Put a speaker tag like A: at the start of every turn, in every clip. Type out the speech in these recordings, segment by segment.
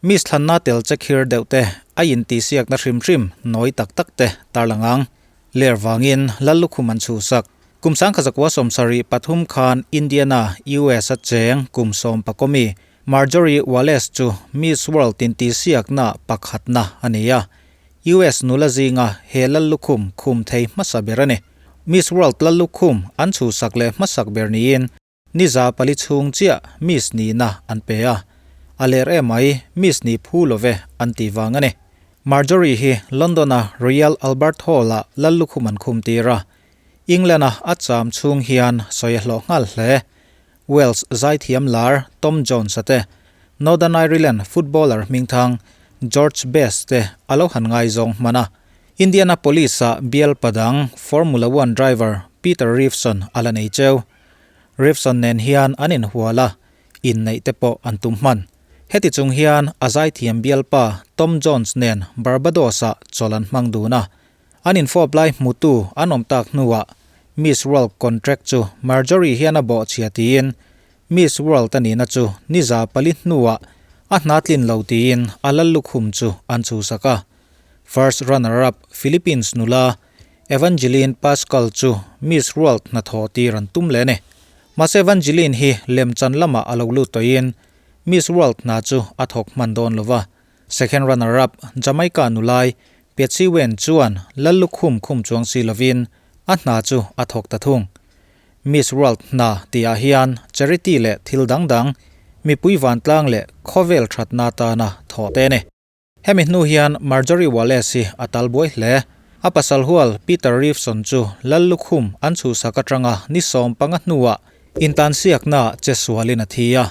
A: Miss thlanna tel che khir deuh te, a intihsiakna hrim hrim nawi tak tak te tarlang ang. Ler vangin Lallukhum an chhuhsak. Kum 1973 khan Indiana, US a cheng kum sawmpakawmi Marjorie Wallace chu Miss World intihsiakna pakhatna a ni a. US nula zinga he Lallukhum khum thei hmasa ber a ni. Miss World Lallukhum an chhuhsak leh hmasak ber niin Ni 400 chhung chiah Miss nihna an pe a, a ler emai Miss nih phu lo ve an tih vang a ni. Marjorie hi London-a Royal Albert Hall-ah lal lukhum an khum tir a, England-a a cham chhung hian sawi a hlawh nghal hle. Wales zaithiam lar Tom Jones-a te, Northern Ireland footballer hmingthang George Best te a lo han ngaizawng hman a. Indianapolis-a bial padang Formula One driver Peter Revson a la nei cheu. Revson nen hian an inhual a, inneih te pawh an tum hman. Heti chung hian a zaithiam bialpa Tom Jones nen Barbados-ah chawlh an hmang dun a. An infawp lai hmutu an awm tak hnuah Miss World contract chu Marjorie hian a bawhchhia tiin Miss World a nihna chu ni 400 hnuah a hna tlin lo tiin a lal lukhum chu an chhuhsak a. First runner-up Philippines nula Evangeline Pascal chu Miss World hnathawh tir an tum leh a ni. Mahse Evangeline hi lemchan lamah a lo lut tawhin Miss World hna chu a thawk hman dawn lo va. Second runner-up Jamaica nulai Patsy Wen chuan lal lukhum khum chuang si lovin a hna chu a thawk ta thung. Miss World hna tihah hian charity leh thil dang dang, mipui vantlang leh khawvel thatna atana thawh te a ni. Hemi hnu hian Marjorie Wallace hi a tal buai hle. A pasal hual Peter Revson chu lal lukhum an chhuhsak atanga ni 15 hnuah intansiaknaah che sualin a thi a.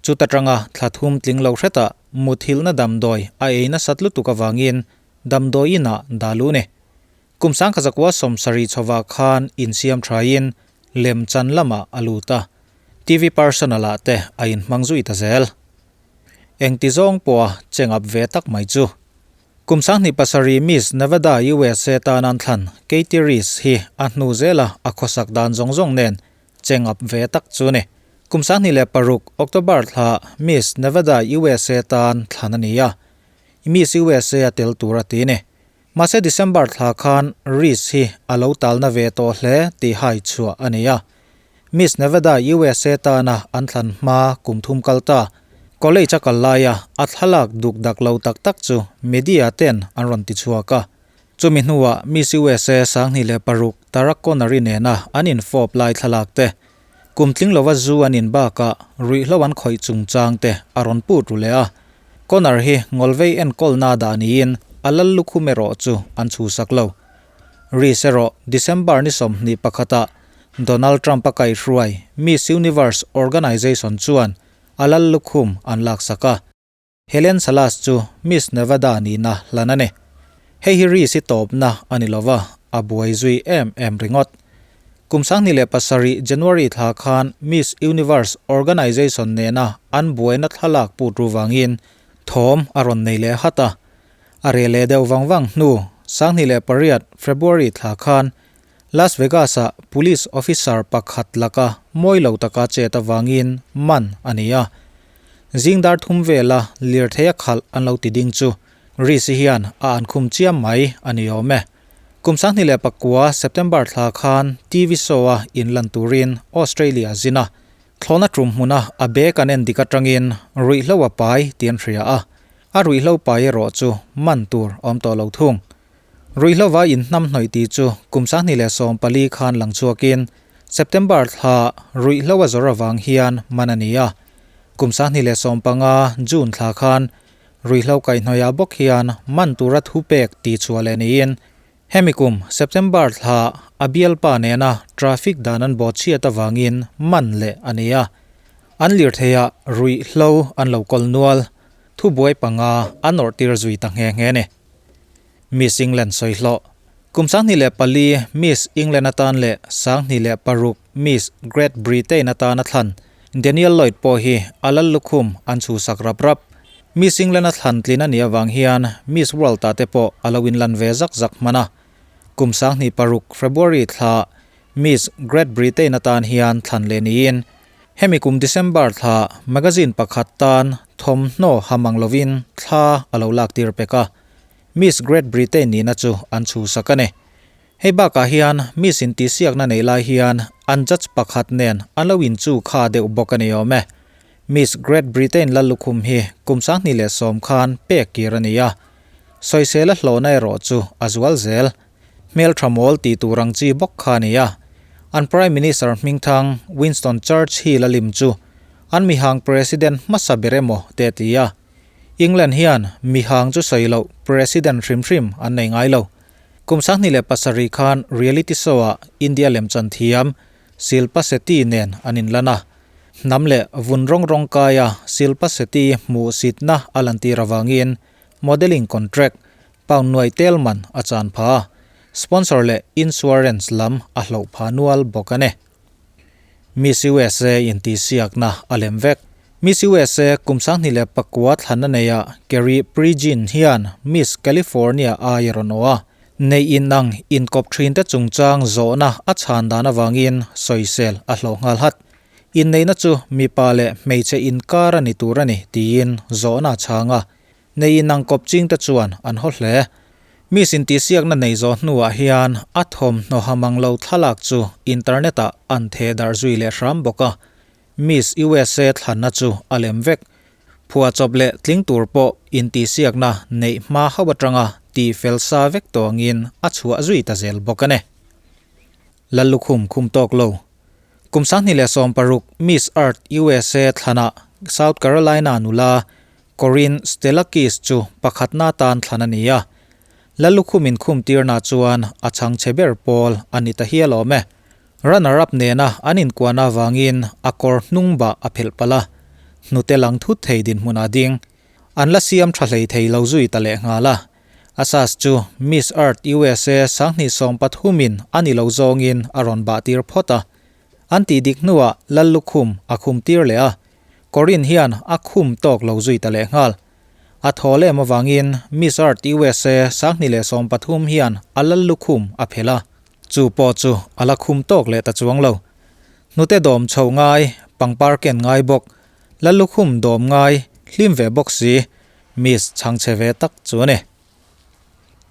A: Chuta tanga thla thum tling lo hretah muthilhna damdawi a ei nasat lutuk avangin damdawi inah dah luh ni. Kum 1970 chhovah khan insiam thain lemchan lamah a lut a, TV personal-ah te a inhmang zui ta zel. Engti zawng pawha chengap ve tak mai chu. Kum 2007 Miss Nevada USA tan an thlan Katie Reese hi a hnu zela a khawsak dan zawng zawng nen chengap ve tak chu ni. Kum 2006 October thla Miss Nevada USA tan thlan a ni a, Miss USA a tel tur a ti ni. Mahse December thla khan Reese hi a lo talna ve tawh hle tih hai chhuah a ni a. Miss Nevada USA tana an thlan hma kum thum kal ta, college a kal laia a thlalak duk dak lo tak tak chu media ten an rawn ti chhuak a. Chumi hnuah Miss USA 2006 Tara Connery nena an infawp lai thlalak te, kum tling lova zu an in bakah ruihhlo an khawih chungchang te a rawn put ru leh a. Conner hi ngawlvei enkawlna dah niin a lal lukhum erawh chu an chhuhsak lo. Reese erawh December ni 21 ah Donald Trump a kaihhruai Miss Universe Organization chuan a lal lukhum an laksak a. Helen Salas chu Miss Nevada nihna hlan a ni. Hei hi Reese i tawpna a ni lova, a buai zui em em ringawt. Kum 2007 January thla khan Miss Universe Organization nena an buaina thlalak put ru vangin thawm a rawn nei leh hat a. A reh leh deuh vang vang hnu 2008 February thla khan Las Vegas-ah police officer pakhat laka mawi lo taka chet avangin man a ni a. Zing dar thum vela lirthei a khalh an lo ti ding chu Reese hian a an khum chiam mai a ni awm e. Kum 2009 September thla khan TV show-a inlan turin Australia zin a, thlawhna tum hmuna a bag an en dik atangin ruihhlo a pai tih an hria a, a ruihhlo pai erawh chu man tur a awm tawh lo thung. Ruihhlova inhnamhnawih tih chu kum 2014 khan lang chhuakin September thla ruihhlo a zawr avang hian man a ni a. Kum 2015 June thla khan ruihhlo kaihhnawihah bawk hian man tura thupek tih chhuah leh niin hemi kum September thla a bialpa nena traffic dan an bawhchhiat avangin man leh a ni a. An lirtheiah ruihhlo an lo kawl nual thubuai panga an awrhtir zui ta nghe nghe a ni. Miss England sawi hlawh. Kum 2004 Miss England atan leh 2006 Miss Great Britain atana thlan Daniel Lloyd pawh hi a lal lukhum an chhuhsak rap rap. Miss England a thlan tlin a nih avang hian Miss World ah te pawh a lo inlan ve zak zak hman a. Kum 2006 February thla Miss Great Britain atan hian thlan leh niin. Hemi kum December thla magazine pakhat tan thawmhnaw ha mang lovin thla a lo lak tir pek a, Miss Great Britain nihna chu an chhuhsak a ni. Hei bakah hian Miss intihsiakna nei lai hian an judge pakhat nen an lo inchu kha deuh bawk a ni awm e. Miss Great Britain Lallukhum hi kum 2010 khan pek kir a ni a, sawisela hlawhna erawh chu a zual zel. Hmeltha mawl tih tur ang chi bawk kha a ni a. An Prime Minister hmingthang Winston Churchill a lim chu an mihang President hmasa ber emaw te a ti a. England hian mihang chu sawi loh President hrim hrim an nei ngai lo. Kum 2007 khan reality show-ah India lemchan thiam Shilpa Shetty nen an inlan a. Hnam leh vun rawng rawng kaia Shilpa Shetty hmuh sitna a lantir avangin modelling contract pound nuai tel man a chan pha a, sponsor leh insurance lam a hloh pha nual bawk a ni. Miss USA intihsiakna a lem vek. Miss USA kum 2009 thlanna neia Carrie Pregin hian Miss California ai a rawn awh a, neih inang inkawp thinte chungchang zawhna a chhan dan avangin sawisel a hlawh nghal hat. Inneihna chu mipa leh hmeichhe inkar a ni tur a ni tiin zawhna a chhang a, Nei inang kawp chingte chuan an haw hle. Miss intihsiakna nei zawh hnuah hian a thawmhnaw ha mang lo thlalak chu internet-ah an theh darh zui leh hram bawk a. Miss USA thlanna chu a lem vek. Phuahchawp leh tling tur pawh intihsiakna neih hma hauh atanga tih fel sa vek tawh angin a chhuah zui ta zel bawk a ni. Lallukhum khum tawk lo. Kum 2016 Miss Earth USA thlanah South Carolina nula Corinne Stellakis chu pakhatna atan thlan a ni a. Lallukhum inkhum tirna chuan a chhangchhe ber pawl a ni ta hial awm e. Runner-up nena an inkuahna avangin a kawr hnung bah a phelh palh a, hnute lang thut thei dinhmunah ding. An la siam tha hlei thei lo zui ta lehnghal a. Asas chu Miss Earth USA 2013 in a ni lo zawngin a rawn bah tir phawt a. An tih dik hnuah Lallukhum a khum tir leh a, Corinne hian a khum tawk lo zui ta lehnghal. A thaw lem avangin Miss Earth USA 2013 hian a Lallukhum a phelh a. Chu pawh chu a la khum tawk leh ta chuang lo. Hnute dawm chhoh ngai, pangpar ken ngai bawk, Lallukhum dawm ngai, hlim ve bawk si, Miss chhangchhe ve tak chu a ni.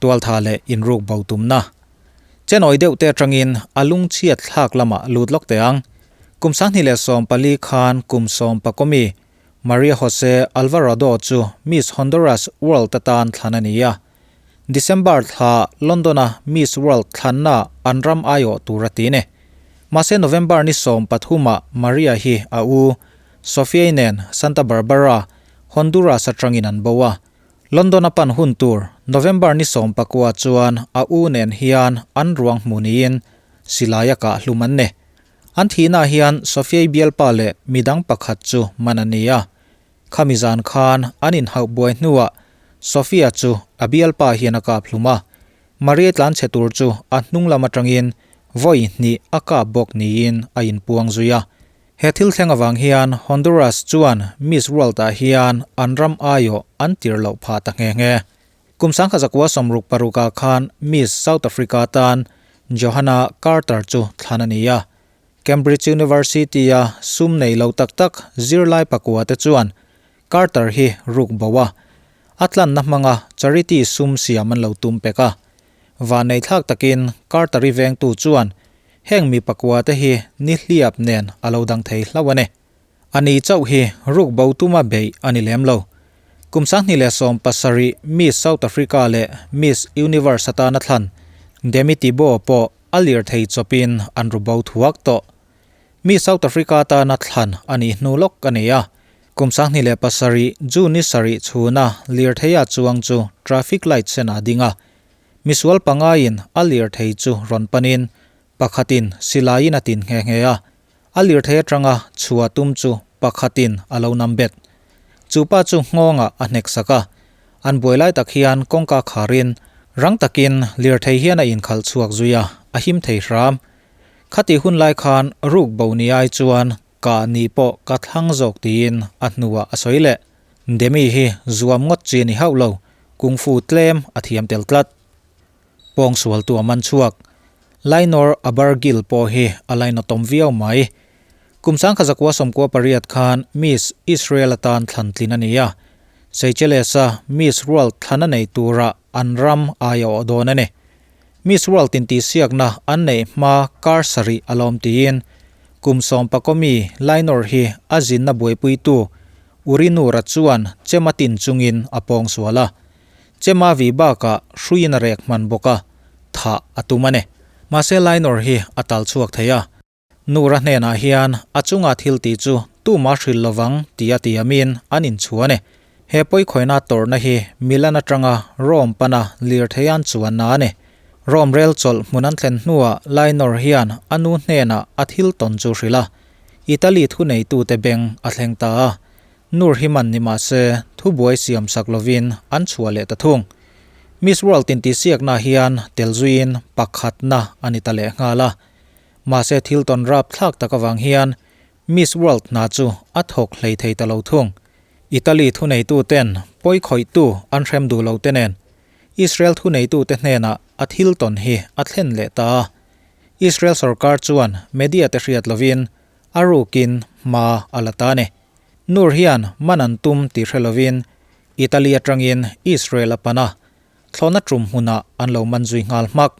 A: Tualtha leh inruk bo tumna. Chenawi deuh te atangin a lungchhiat thlak lamah lut lawk teh ang. Kum 2014 khan kum sawmpakawmi Maria Jose Alvarado chu Miss Honduras World atan thlan a ni a. December thla London-a Miss World thlanna an ram aiawh tur a ti ni. Mahse November ni 13-ah Maria hi a u Sofia-i nen Santa Barbara, Honduras atangin an bo a. London a pan hun tur November ni 19 chuan a u nen hian an ruang hmu niin silai a kah hlum an ni. An thihnaah hian Sofia-i bialpa leh midang pakhat chu man a ni a. Khami zan khan an inhauh buai hnuah Sofia chu a bialpa hian a kap hlum a. Maria tlanchhe tur chu a hnung lam atangin vawi hnih a kap bawk niin a inpuang zui a. He thil thleng avang hian Honduras chuan Miss World-ah hian an ram aiawh an tir loh phah ta nghe nghe. Kum 1966-ah khan Miss South Africa tan Johanna Carter chu thlan a ni a. Cambridge University-a sum nei lo tak tak zirlai pakua te chuan Carter hi ruk bo a, a tlanna hmanga charity sum siam an lo tum pek a. Vannei thlak takin Carter-i vengtu chuan heng mi pakua te hi ni hliap nen a lo dang thei hlauh a ni. A ni chauh hi ruk bo tuma beih a ni lem lo. Kum 2017 Miss South Africa leh Miss Universe atana thlan Demi Thibault pawh a lir thei chawpin an ru bo thuak tawh. Miss South Africa atana thlan a nih hnu lawk a ni a. Kum 2007 June ni sarih chhuna lirtheia chuang chu traffic light senah a ding a. Misual pangaiin a lirthei chu rawn panin pakhatin silaiin a tin nghe nghe a. A lirthei atanga chhuah tum chu pakhatin a lo nam bet. Chu pa chu nghawngah a hnek sak a. An buai lai tak hian kawngka kharin rang takin lirthei hian a inkhalh chhuak zui a, a him thei hram. Khati hun lai khan ruk bo ni ai chuan ka ni pawh ka thlang zawk tiin a hnuah a sawi leh. Demi hi zuam ngawt chi ni hauh lo, kung fu tlem a thiam tel tlat. Pawng sual tu a man chhuak. Lainor Abargil pawh hi a lainawtawm viau mai. Kum 1998 khan Miss Israel atan thlan tlin a ni a, Seychelles-a Miss World thlan a nei tura an ram ai a awh dawn a ni. Miss World intihsiakna an neih hma kar sarih a lawm tiin kum sawmpakomi Lainor hi a zinna buaipuitu Urinura chuan chema tin chungin a pawng sual a. Chema vi bakah hruiin a rek hman bawk a, thah a tum a ni. Mahse Lainor hi a tal chhuak thei a. Nura hnenah hian a chunga thil tih chu tuma hrilh lovang tih a tiamin an inchhu a ni. He pawikhawina tawrhna hi Milan atanga Rome pana lirthei an chuanna a ni. Rome rel chawlh hmun an thlen hnuah Lainor hian a nu hnenah a thil tawn chu hrilh a. Italy thuneitute beng a thleng ta a. Nur hi man ni mah se thubuai siam sak lovin an chhuah leh ta thung. Miss World intihsiaknaah hian tel zuiin pakhatna a ni ta lehnghal a. Mahse thil tawn rap thlak tak avang hian Miss World hna chu a thawk hlei thei ta lo thung. Italy thuneituten pawi khawihtu an hrem duh lo te nen Israel thuneitute hnenah a thil tawn hi a thlen leh ta a. Israel sorkar chuan media te hriat lovin a rukin hma a la ta a ni. Nur hian man an tum tih hre lovin Italy atangin Israel a pan a, Thlawhna tum hmunah an lo man zui nghal hmak.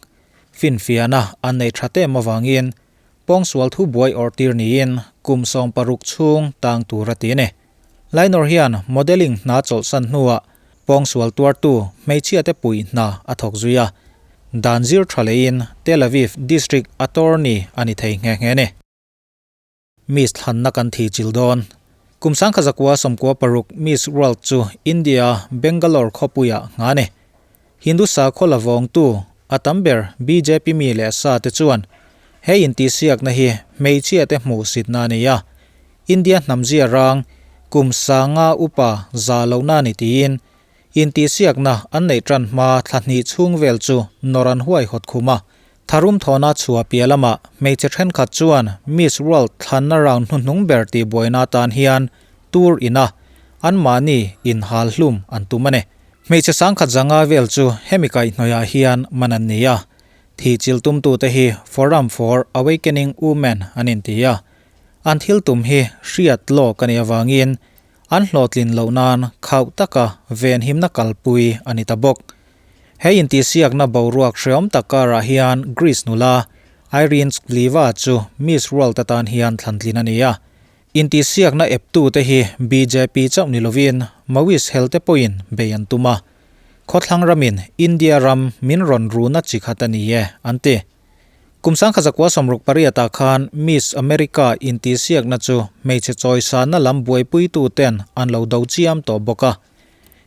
A: Finfiahna an nei tha tem avangin pawngsual thu buai awrh tir niin kum 16 chhung tang tur a ti a ni. Lainor hian modelling hna chawlhsan hnuah pawngsual tuartu hmeichhiate puih hna a thawk zui a, dan zir tha leiin Tel Aviv District Attorney a ni thei nghe nghe a ni. Miss thlanna kan thi chil dawn. Kum 1996 Miss World chu India, Bangalore khawpuiah ngha ni. Hindu sakhaw la vawngtu a tam ber bjp mi leh sa te chuan he intihsiakna hi hmeichhia te hmuh sitna a ni a, India hnamzia rang kum sanga upa za lohna a ni tiin intihsiakna an neih tan hma thla hnih chhung vel chu nawr an huaihawt khum a. Tharum thawhna chhuah piah lamah hmeichhe thenkhat chuan Miss World thlanna round hnuhnung ber tih buaina atan hian tour ina anmahni inhal hlum an tum a ni. Hmeichhe sangkhat zanga vel chu hemi kaihhnawihah hian man an ni a. Thih chil tumtute hi Forum for Awakening Women an inti a. An thil tum hi hriat lawk a nih avangin an hlawhtlin loh nan khauh taka venhimna kalpui a ni ta bawk. He intihsiakna boruak hreawm tak karah hian Greece nula Irene Skliva chu Miss World atan hian thlantlin a ni a. Intihsiakna eptute hi bjp chauh ni lovin Maoist helte pawhin bei an tum a. Khawthlang ramin India ram min rawn runa chi khat a ni e, an ti. Kum 1968 ah khan Miss America intihsiakna chu hmeichhe chawisanna lam buaipuituten an lo do chiam tawh bawk a.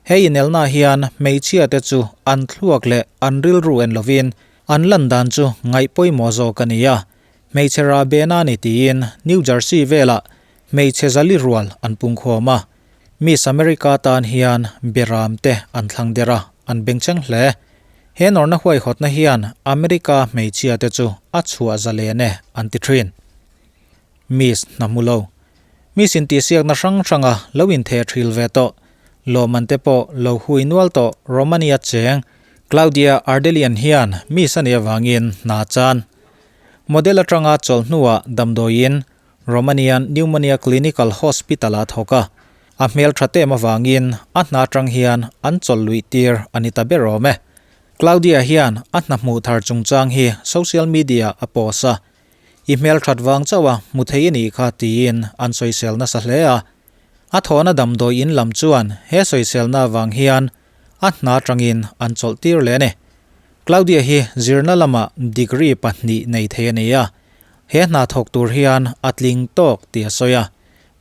A: He inelna hian hmeichhia te chu an thluak leh an rilru en lovin an lan dan chu ngaih pawimawh zawk a ni a. Hmeichhe rah bena ni tiin New Jersey velah hmeichhe zali rual an pungkhawm a. Miss America tan hian beram te an thlang der a, an bengchheng hle. He nawrna huaihawtna hian America hmeichhia te chu a chhuah zalen e an ti thin. Miss hna hmu lo. Miss intihsiakna hrang hranga lo intheh thil ve tawh. Lawmman te pawh lo hui nual tawh Romania cheng Claudia Ardelian hian Miss a nih avangin hna chan. Model atanga chawlh hnuah damdawiin Romanian Pneumonia Clinical Hospital-ah a thawk a, a hmel tha tem avangin a hna atang hian an chawlh luih tir a ni ta ber awm e. Claudia hian a hna hmuh thar chungchang hi social media a post a, I hmel that vang chauh a hmu thei i nih kha tiin an sawisel nasa hle a. A thawhna damdawi in lam chuan he sawiselna avang hian a hna atangin an chawlh tir leh a ni. Claudia hi zirna lamah degree pahnih nei thei a ni a, he hna thawk tur hian a tling tawk tih a sawi a,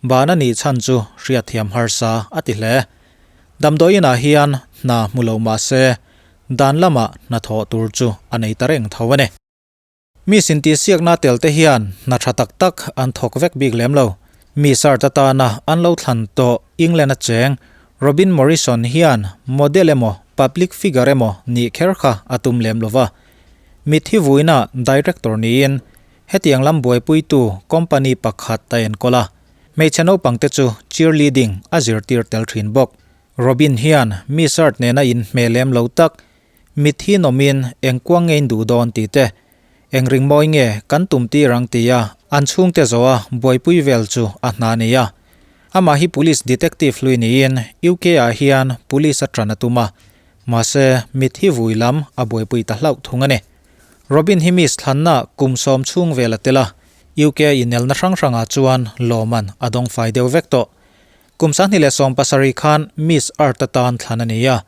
A: ban a nih chhan chu hriatthiam harsa a ti hle. Damdawi inah hian hna hmu lo mah se dan lamah hna thawh tur chu a nei ta reng tho a ni. Mi sintihsiakna tel te hian hna tha tak tak an thawk vek bik lem lo. Mi sart atana an lo thlan tawh England a cheng Robin Morrison hian model emaw public figure emaw nih kher kha a tum lem lo va. Mitthi vuina director niin hetiang lam buaipuitu company pakhat a enkawl a. Hmeichhe naupang te chu cheerleading a zirtir tel thin bawk. Robin hian mi sart nena inhmeh lem lo tak Mitthi nawmin eng kuang nge in duh dawn tih te, eng ring mawi nge kan tum tir ang tia An chhungte zawha buaipui vel chu a hna a ni a. Amah hi police detective hlui niin UK ah hian police a tan a tum a, mahse mit hi vui lam a buaipui ta hlauh thung a ni. Robin hi Miss thlanna kum sawm chhung vel a tel a, UK inelna hrang hrangah chuan lawman a dawng fai deuh vek tawh. Kum 2017 khan Miss Earth atan thlan a ni a.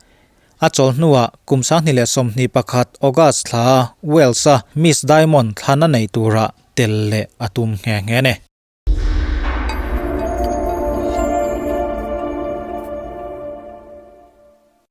A: A chawl hnuah kum 2021 August thla Wales-a Miss Diamond thlan a nei tura tel leh a tum nghe nghe a ni.